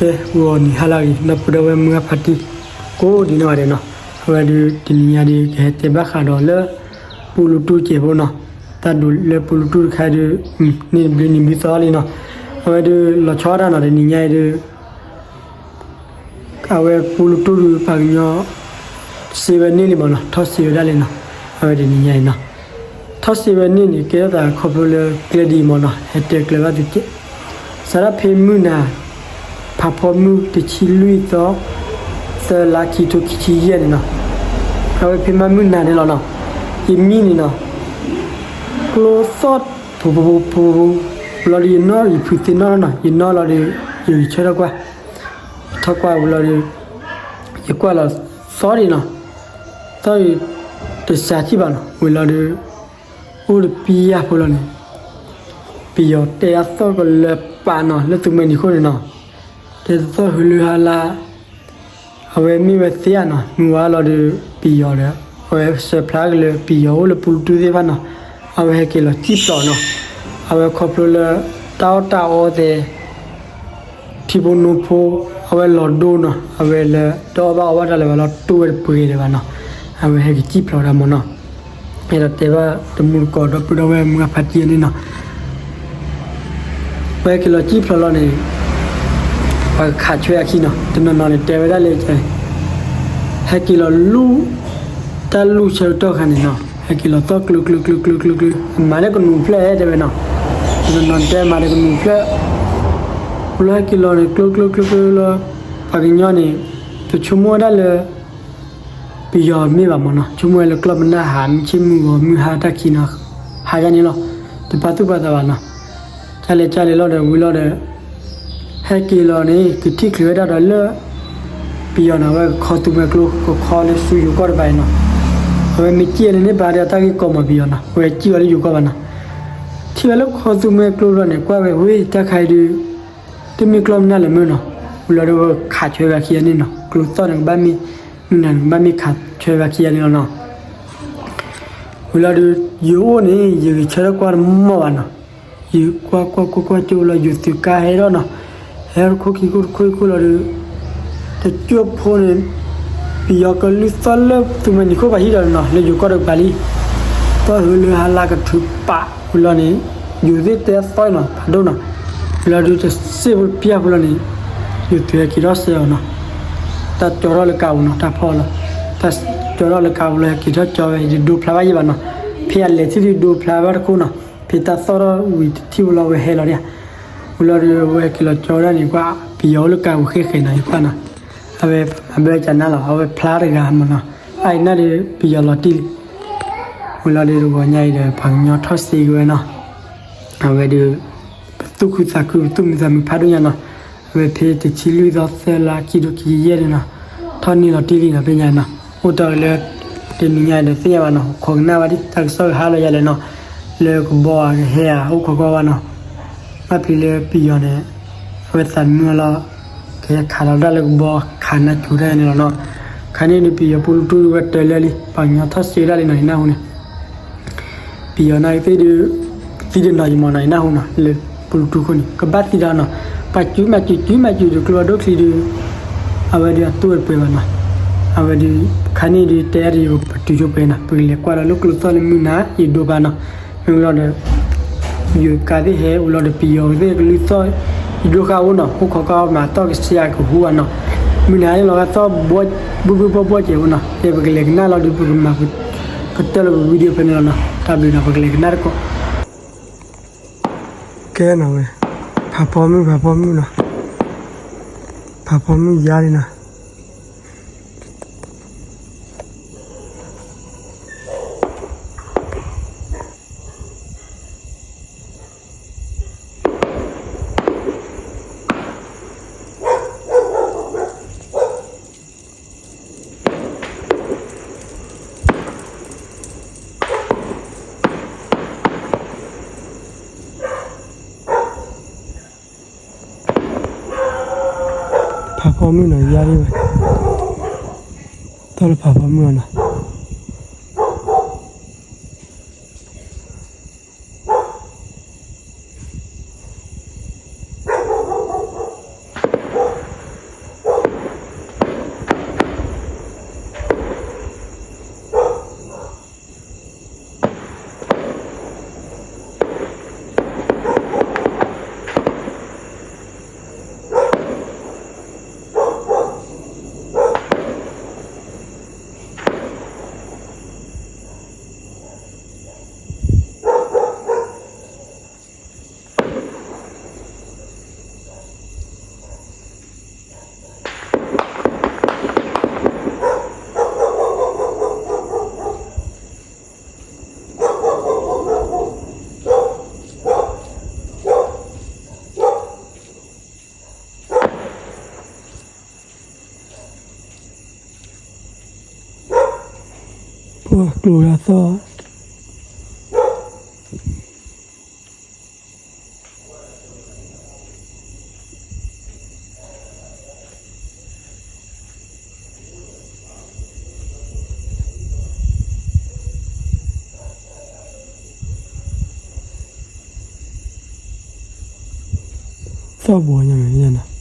ကဲ ဂီၤနံၤဟါလၢအဂ့ၤ ဒီပုၢ်ဒီဝဲၢ်မုၢ်ဂၢ်ဖါတံၢ် ကိးဒံးနီၢ်ဂၤဒဲးနီၤ, အဝဲဒုးတနံၤညါဒုး ကဟဲတဲဘၣ်ဃးဒီးလၢ ပူလူတူၢ်ကဲးဖိနီၤ, တၢ်ဒုးလၢပူလူတူၢ်တခါဒုး န့ၢ်ဘျုးနံၤဘျုးသီလံနီၤ, အဝဲဒုးလီၤဆီဒၣ်နီၤ တနံၤညါအံၤဒုး အဝဲပူလူတူၢ်ဒုးပှၤကညီ စ့ဝဲန့ၢ်လံမ့ၢ်နီၤ, ထီၣ်စ့ဝဲဒၣ်လံနီၤ, အဝဲတနံၤညါအံၤနီၤ, ထီၣ်စ့ဝဲန့ၢ်န့ၣ် ကဲထီၣ်သးခီဖျိလၢကျဲဒ်အံၤမ့ၢ်နီၤ, ဟဲတဲကျၢၤဘၣ်သုကဲး, စးထီၣ်ဖဲမုၢ်နၤ ဖးဖီမုၢ်တဆံလွံၢ်သီ သၢလါခံထိခံဆံယဲၢ်န့ၣ်နီၤ, အဝဲဖဲမုၢ်နၤန့ၣ်လီၤနီၤ, ယမံန့ၣ်နီၤ ကျိသီၣ် ပူၤပူၤပူၤပူၤ လီၤဒီးယနီၢ်ယဖုးသ့ၣ်နီၣ်လီၤနီၤ, ယနီၢ်လီၤဒီး ယဂံၢ်ဆၢထီၣ်ကွၢ် ထီၣ်ကွၢ်ဝံၤလီၤဒီး ယကွၢ်လီၤသီဒံးနီၤ, သီဒံး တစှၤထံၣ်ဘၣ်နီၤ, ဝံၤလီၤဒီး အိၣ်ဒီးပျၢ်ဖိလီၤန့ၣ်, ပယီၤတဲအသီၣ်ကလၢၤပာ်နီၤ လၢသုးမဲနံၤခိၣ်န့ၣ်နီၤ, တဲသီၣ်ဟုလၢဟါလၢ အဝဲမ့ၢ်ဝဲသ့ဧါနီၤ, မုၢ်ဝါလီၤဒီး ပယီၤဒီး အဝဲစၢၤဖျါကလၢၤ ပယီၤအိၣ်လၢပူလူတူၢ်သ့ၣ်တဖၣ်နီၤ, အဝဲဟဲက့ၤလီၤစံၣ်ဖျိးနီၤ, အဝဲခီဖျိလၢ တၢ်အီၣ်တၢ်အီသဲး ထံဖိနိဖိ အဝဲလီၤဒိနီၤ, အဝဲလၢတအီၣ်ဘၣ်အီဘၣ်တၢ်လၢၤဘၣ်လီၤ တူၢ်ဝဲတပှဲၤဒံးဘၣ်နီၤ, အဝဲဟဲက့ၤစံၣ်ဖျိးဒၣ်မ့ၢ်နီၤ, အဲၣ်ဒိးတဲဘၣ်တမူတကိးဒီပုၢ်ဒီဝဲၢ်မုၢ်ဂၢ်ဖါတံၢ်န့ၣ်နီၤ ပှၤဟဲက့ၤလီၤစံၣ်ဖျိးလီၤန့ၣ် ပှၤကခးဆွဲအခံနီၤ, တနီၤနီၤန့ၣ် တဲဝဲဒၣ်လၢ ဟဲက့ၤလီၤလူၢ် တၢ်လူၢ်ဆၢကတီၢ်ခါန့ၣ်နီၤ, ဟဲက့ၤလီၤသီၣ်ကျုကျုကျုကျုကျုကျုကျု, အမၤလၢကနူၤဖျၢၣ်တဲဝဲနီၤ, တနီၤနီၤတဲမၤလၢကနူၤဖျၢၣ်, လၢဟဲက့ၤလီၤန့ၣ် ကျိကျိကျိကျိလီၤ, ပှၤကညီန့ၣ် တဆိကမိၣ်ဝဲဒၣ်လၢ ပယီၤမ့ၢ်ဘၣ်မ့ၢ်နီၤ, ဆိကမိၣ်ဝဲလၢကျီၢ်မနၢ်ဟး မုၢ်ဆ့ၣ်မုၢ်ဂီၤမုၢ်ဟါတၢ်ခံနီၤ, ဟးယါန့ၣ်လီၤ, တပာ်သူၣ်ပာ်သးဘၣ်နီၤ, ကၢ်လဲၤကၢ်လဲၤလီၤဒီးဝံၤလီၤဒီး ဟဲက့ၤလီၤန့ၣ် ကထံၣ်ချုးဝဲဒၣ်ဒီးလၢ ပယီၤနီၤ, အဝဲကခီသူမှဲကျိ ကခီလၢဆူယိၤကီၢ်တဘၣ်အံၤနီၤ, အဝဲမ့ၢ်စံၣ်လၢန့ၣ်ဘၣ်ဒီးတၢ်ဂ့ၢ်ကီမးပယီၤနီၤ, အဝဲစံၣ်အီၤလၢယိၤကီၢ်ဘၣ်နီၤ, ထံၣ်ဝဲလၢကခီသူမှဲကျိလီၤန့ၣ် ကွၢ်ဝဲဝ့ၢ်တၢ်ခါအံၤဒုး တမ့ၢ်ကျီၢ်မနၢ်လၢၤမ့ၢ်နီၤ, ဝံၤလီၤဒီးဝဲခးဆွဲဝဲခံဂၤန့ၣ်နီၤ, ကျိသီၣ်န့ၣ်ကဘၣ်မ့ၢ် မုၢ်နၤန့ၣ်ကဘၣ်မ့ၢ်ခးဆွဲဝဲခံဂၤန့ၣ်လီၤနီၤ, ဝံၤလီၤဒီး ယအိၣ်န့ၣ် ယဂံၢ်ဆၢထၢၣ်ကွၢ်တမီၢ်ဘၣ်နီၤ, ယကွၢ်ကွၢ်ကွၢ်ကွၢ်ကၠိလီၤ ယိၤသုးကါဟဲထီၣ်နီၤ, ဟဲထီၣ်တခိၣ်ခံခိၣ်တခိၣ်ခံခိၣ်လီၤဒီး တကၠိဖိန့ၣ် ပယီၤကလုၢ်သီၣ်လၢသုးမဲနံၤခိၣ်ပှၤဟံၣ်ဒီးနီၤ လၢယိၤကီၢ်တကပၤလံ, သီၣ်ဟုလၢဟါလၢကထုးပာ်ဝံၤလီၤန့ၣ် ယိၤသ့ၣ်တဲသီၣ်နီၤ ဖးဒိၣ်နီၤ, လီၤဒုးတစ့ၢ်ဖိတပျၢ်ဖိလီၤန့ၣ် ယိၤသုးဟဲက့ၤထီၣ်စဲအီၤနီၤ, တၢ်ကၠီထီၣ်လၢကးပူၤနီၤ တၢ်ဖီၣ်လီၤ, တၢ်ကၠီထီၣ်လၢကးပူၤလီၤ ဟဲက့ၤထီၣ်ကၠီဝဲ ယဒိဖျါဘၣ်ယဘၣ်နီၤ, ဖဲအလဲၤထံၣ်ဒုးဒိဖျါဘၣ်တခိၣ်နီၤ, ဖဲတၢ်သီၣ်ထီၣ်ဝံၤတထံၣ်ဖိလီၤ အဝဲဟဲလီၤဒၣ်, ဝံၤလီၤဒီးအဝဲဟဲက့ၤလီၤကၠီဝဲဒၣ်န့ၣ် ကွၢ်ပယီၤအိၣ်လၢကးပူၤဃဲဃဲနီၤ ယကွၢ်နီၤ, အဝဲအဘၢကနၣ်လီၤ အဝဲဖျါတဂၤမ့ၢ်နီၤ, အအံၤနၢ်ဒီးပယီၤလီၤတံၢ်လံ, ဝံၤလီၤဒီးတဂီၤညါအံၤဒီး ပှၤကညီထီၣ်စ့က့ၤဝဲနီၤ, အဝဲဒီး ပသူၣ်ခုသးခု ပသူၣ်မုာ်သးမုာ်ဖးဒိၣ်ညါနီၤ, အဝဲဖဲတဆံလွံၢ်သီ သၢလါ ခံထိခံဆံယဲၢ်န့ၣ်နီၤ, ထီၣ်န့ၢ်လီၤတံၢ်လံနီၤ ဖဲညါနီၤ, အိၣ်တီၢ်လၢ တနံၤညါအံၤဒီးသ့ၣ်ညါဘၣ်နီၤ, ခိးကနၣ်ဘၣ်ဒံး တၢ်ကစီၣ်ကဟးလီၤယၤလဲၣ်နီၤ, လၢကဘီကဟဲဧါ အိၣ်ခိးကွၢ်ဘၣ်နီၤ, ဘၣ်ဖဲလၢပယီၤန့ၣ် အဝဲသးမုာ်လီၤ ကဟဲခးလီၤဒၣ်လၢကဘီ ခးနါစူၤတၢ်န့ၣ်လီၤနီၤ, ခါန့ၣ်ဒီးပယီၤပူလူတူၢ်ဝဲတၢ်လၢာ်လံ ပှၤကညီထီၣ်စ့ဒၣ်လံနီၤ ယနၢ်ဟူန့ၣ် ပယီၤနာ်က့သ့ၣ်ဒုး သံတနီၤယမီၤနီၤ ယနၢ်ဟူနီၤ လၢပူလူတူၢ်ခိၣ်န့ၣ် ကဘၣ်သံတၢ်နီၤ, ပှၤစုမၤစုစုမၤစုဒီးကျိအဒိၣ်ချံဒုး အဝဲဒုးအတူၢ်တပှဲၤဘၣ်နီၤ, အဝဲဒုး ခါန့ၣ်ဒုး တဲအါဒုး ပတုၤဆိပှဲၤနီၤ ပကလဲၤကွၢ်ဒီးလၢကျိသီၣ်လၢမုၢ်နၤ ယဒိပာ်နီၤ, မ့ၢ်လီၤဒီး ယိၤကါသ့ၣ်ဟဲ ဝံၤလီၤဒီးပယီၤသ့ၣ်ကလုၢ်သီၣ် ယဒိဃာ်အိၣ်နီၤ, အိၣ်ခိးကွၢ်မၤတီၢ်ကစၢ်ကဟူဘၣ်နီၤ, မုၢ်နၤန့ၣ်လီၤဂာ်သီၣ်ဘီ ဘုၣ်ဘုၣ်ဘီၣ်ဘီၣ်စဲးဖိနီၤ, ကဲပကလဲၤကနၣ်လီၤဒုး ပကမၤ ကတၢၢ်လီၤပ video ဖဲန့ၣ်လီၤနီၤ, တၢ်ဘျုးနီၤ ပကလဲၤကနၣ်တကိး ကဲနီၤဝဲ, ဖးဖီမုၢ် ဖးဖီမုၢ်နီၤ, ဖးဖီမုၢ်ယါလံနီၤ. ဖးဖီမုၢ်နီၤ ယါလံဝဲ, တီၢ်လၢဖးဖီမုၢ်အီၤနီၤ. ကျိၤဝဲအသီၣ် သီၣ်ဘိညါန့ၣ် သီၣ်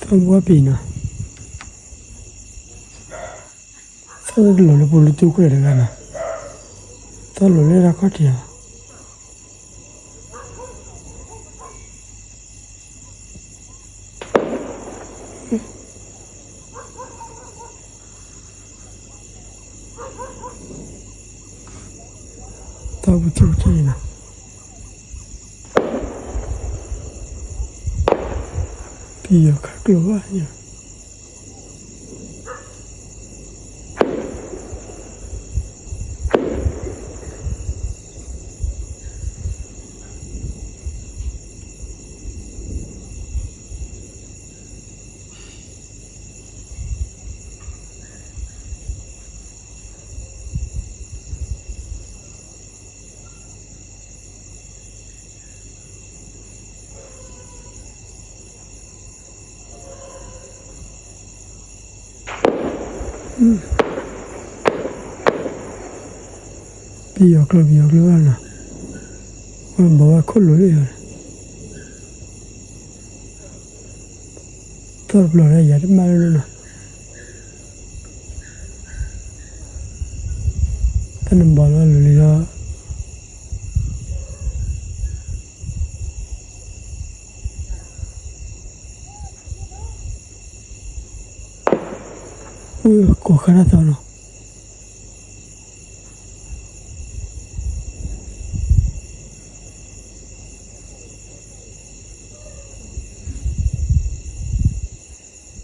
ဘိပံၤနီၤ, သီၣ်တလိၤလၢပူၤလူတူၢ်ခိၣ်တဂၤနီၤ, သီၣ်လိၤလၢတၢ်ခီၣ်ထံးလီၤ. သီၣ်ပူၤထူၣ်ထီၣ်နီၤ, ပယီၤခးကျိၤဘၣ်ယၤ. ပယီၤကျိၤ ပယီၤကျိၤဘၣ်နီၤ, ဝဲဘီဝဲခိၣ်လိၤလၢယၤ, သီၣ်တပျီၤလၢယၤတမၤလၢနီၤ, တၢ်နဘီလီၤလိၤလံလီၤ. ကိးဃာ်တၢ်သီနီၤ,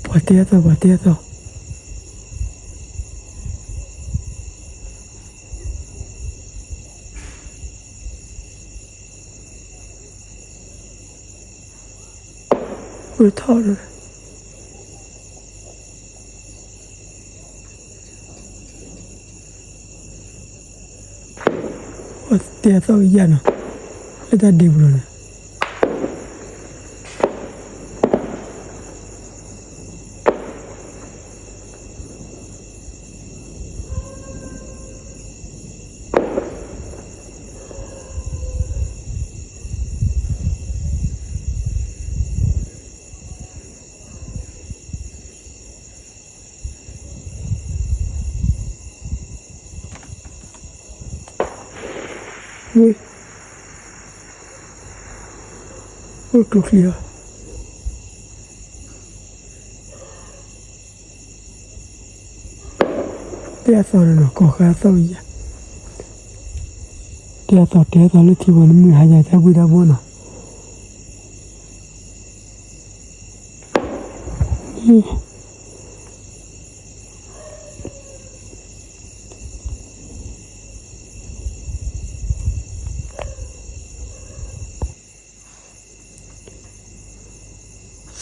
ပှၤတဲအသီ ပှၤတဲအသီ ဝဲထီၣ်လၢ တဲအသီၣ်ကယၢ်နီၤ, လၢတၢ်ဒ့ပူၤလီၤန့ၣ်. ဝ့ၢ်, အိၣ်ကျိချံအီၤ, တဲအသီန့ၣ်နီၤ, ကိးဃာ်အသီၣ်ကယၢ်, တဲအသီ တဲအသီလၢထံဝဲန့ၣ် မုၢ်ဟါယၤတၢ်ဘှံးတၢ်ဘှီနီၤ.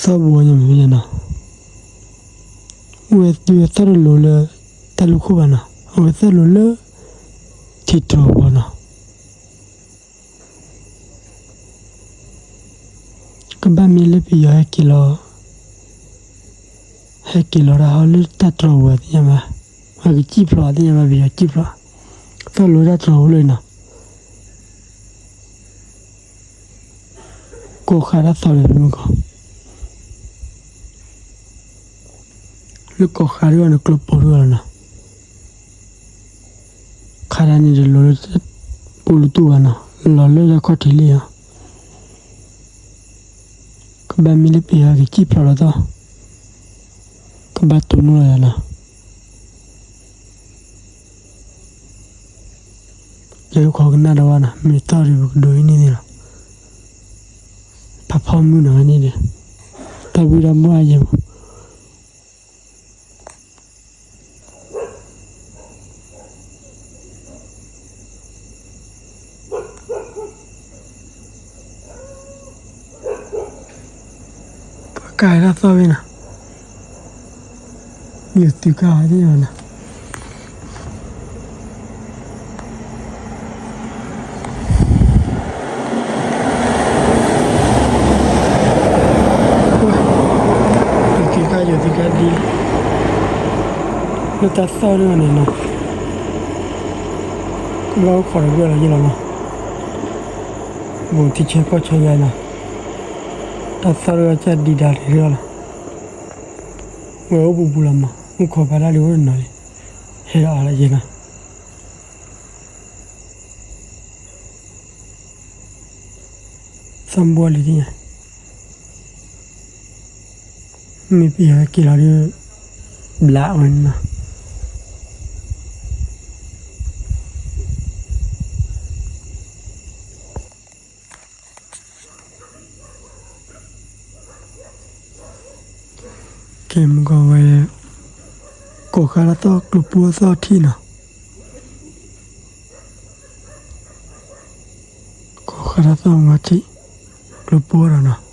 သီၣ်ဘိညါမ့ၢ်နီၤ, အဝဲသီၣ်တလိၤလၢတၢ်လူၢ်ခိၣ်ဘၣ်နီၤ, အဝဲသီၣ်လိၤလၢ ထံတြီၤဝီနီၤ. ကဘၣ်မ့ၢ်လၢပယီၤဟဲက့ၤလီၤ, ဟဲက့ၤလီၤတၢ်ဟီလၢတၢ်တြီၤဝီသ့ၣ်ညါဘၣ်, အကစံၣ်ဖျိးသ့ၣ်ညါဘၣ် ပယီၤစံၣ်ဖျိး, သီၣ်လိၤတၢ်တြီၤဝီလၢနီၤ. ကိးဃာ်တၢ်သီဒီးမုၢ်ကီၢ်, လၢကိးဃာ်တဂၤန့ၣ် ကျိပိာ်တဂၤလီၤနီၤ. ခးတၢ်န့ၣ်တလိၤလၢပူၤလူတူၢ်ဘၣ်နီၤ, လီၤလၢတၢ်ခီၣ်ထံးလံနီၤ. ကဘၣ်မ့ၢ်လၢပယီၤကစံၣ်ဖျိးလီၤသီၣ်, ကဘၣ်တိၢ်နီၣ်လီၤယၤနီၤ. ပခိးကနၣ်ဒီးဝဲနီၤ, မ့ၢ်တၢ်ဒုးပကဒိးအံၤန့ၣ်န့ၣ်လီၤ. ဖးဖီမုၢ်နီၤန့ၣ်ဒီး တၢ်ဘုၣ်တၢ်ဘီၣ်အယဲၢ်မး ပကါတၢ်သီၣ်ဝဲနီၤ, ယိၤသုးကါဒ်နီၤ, ယိၤသုးကါ ယိၤသုးကါဒ်, လၢတၢ်သီၣ်ဒ်န့ၣ်နီၤ, ကဘၣ်အိၣ်ခိးဒီးဝဲလီၤယဲလီၤနီၤ, ဘူးထံဆၢကီၢ်ဆၢယါနီၤ, တၢ်သီၣ်ဒ်ကၢ်ဒံးဒၣ်တ့ၢ်လီၤနီၤ, ဝဲအိၣ်ဘူးဘူးလီၤမး, မူခိၣ်ဖးဒၣ်လံအိၣ်တနီၤလံ, ဟဲဒီးအါလၢယဲနီၤ. သီၣ်ဘှီလံၤဒ်ညါ, မ့ၢ်ပယီၤဟဲက့ၤလီၤဒီး ဘျးဝဲနီၤ. ကဲမုၢ်ကီၢ်ဝဲ, ကိးဃာ်တၢ်သီၣ်ကျိပိသီၣ်ထံနီၤ, ကိးဃာ်တၢ်သီၣ်မထံ, ကျိပိဒီးနီၤ,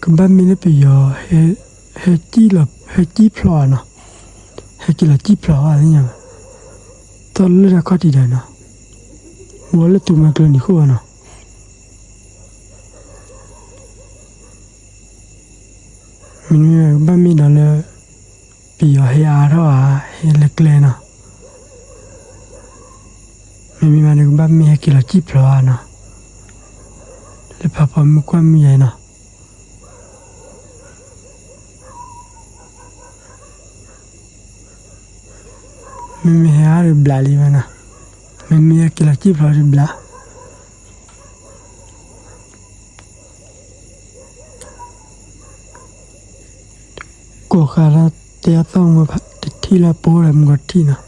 ကဘၣ်မ့ၢ်လၢပယီၤ ဟဲ, ဟဲ, ဟဲကံၣ်ဖျိးဧါနီၤ, ဟဲက့ၤလီၤကံၣ်ဖျိးဧါသ့ၣ်ညါဘၣ်, သီၣ်လၢတၢ်ခီၣ်ထံးဒီးနီၤ, ဝဲလၢတူၢ်မၤကျၢၤနံၤဃိၣ်ဧါနီၤ. မ့မ့ၢ်ဘၣ်မ့ၢ်ဒီးလၢ ပယီၤဟဲအါထီၣ်ဧါ, ဟဲလၢကျဲနီၤ, မ့မ့ၢ်ဘၣ်ဒီးကဘၣ်မ့ၢ်ဟဲက့ၤလီၤကံၣ်ဖျိးဧါနီၤ, လၢဖးဖီမုၢ်ကွၢ်မုၢ်ယါအံၤနီၤ. မ့မ့ၢ်ဟဲအါဒီးဘျးလံဝဲနီၤ, မ့မ့ၢ်ဟဲက့ၤလီၤကံၣ်ဖျိးဒီးဘျး. ကိးဃာ်ဒီးတဲအသီၣ်မူဖးတထံၣ်လၢပိဒီးမူကီၢ်ထံၣ်နီၤ,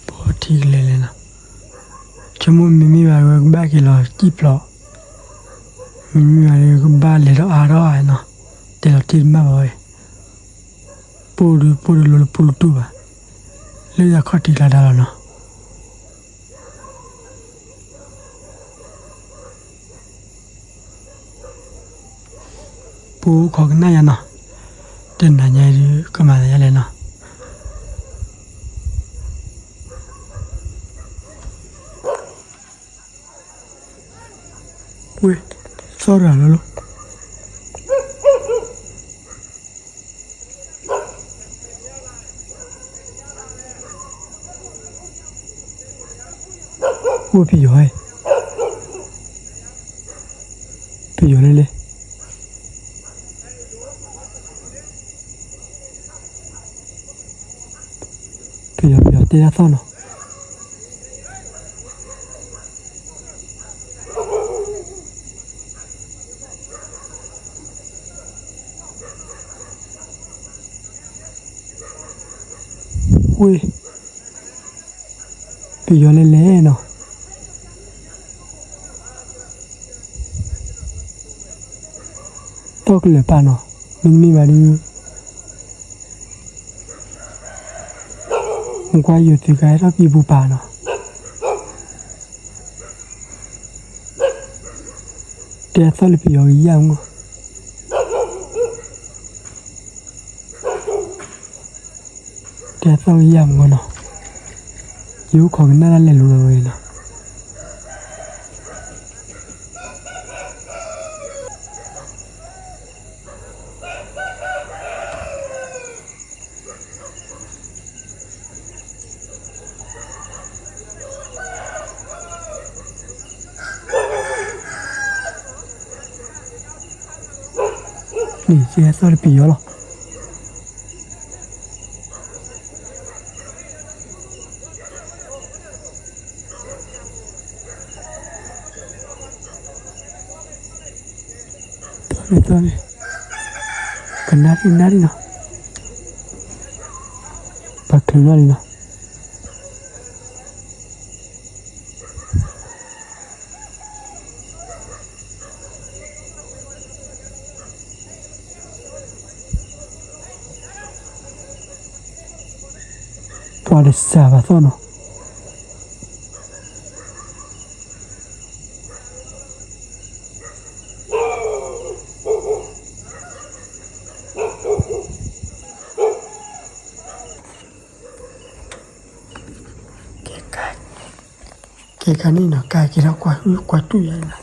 ပိထံၣ်ကလဲၤလဲၤနီၤ, ဆိကမိၣ်မ့မ့ၢ်ဘၣ်ဝဲကဘၣ်က့ၤလီၤကံၣ်ဖျိး, မ့မ့ၢ်ဘၣ်ဒီးကဘၣ်လဲၤဒီးအါထီၣ်အါနီၤ, တဲလီၤတံၢ်တဘၣ်ဘၣ်ဝဲ, ပိၢ်ဒုးပိၢ်ဒုးလိၤလၢပူၤလတူၢ်ဘၣ်, လၢယခီၣ်ထံးကျါဒါလီၤနီၤ. ပအိၣ်ခိးကနၣ်ယါနီၤ, တနၤညါဒုးကမၤသးယါလဲၣ်နီၤ. ဝ့ၢ်, သီၣ်တဂၤလီၤလီၤ. အိၣ်ပယီၤ, ပယီၤလဲၣ်လဲၣ်, ပယီၤ ပယီၤတဲတၢ်သီၣ်နီၤ. ဝ့ၢ်, ပယီၤလဲၣ်လဲၣ်နီၤ. သီၣ်ကလၢာ်ပာ်နီၤ, မ့တမ့ၢ်ဘၣ်ဒုး မကွၢ်ယိၤသုးကါဟဲထီၣ်ပံပူၤပာ်နီၤ. တဲအသီၣ်လၢပယီၤကယၢ်မူ, တဲအသီၣ်ကယၢ်မူနီၤ. ယအိၣ်ခိးကနၣ်တၢ်လဲၤလိၤလီၤဝဲနီၤ. န့ၣ် ကဲသီၣ်လၢပယီၤလီၤ. သီၣ်န့ၣ်သီၣ်န့ၣ်, ကနၣ်ဒံးနၣ်ဒံးနီၤ. ပ ပှၤချုးညါလံနီၤ. ပှၤတစးဘၣ်သီနီၤ. ကဲခါန့ၣ်နီၤ ကဲက့ၤထီၣ်ကွၢ်ဟုကွၢ်တူၢ်ယၤန့ၣ်နီၤ.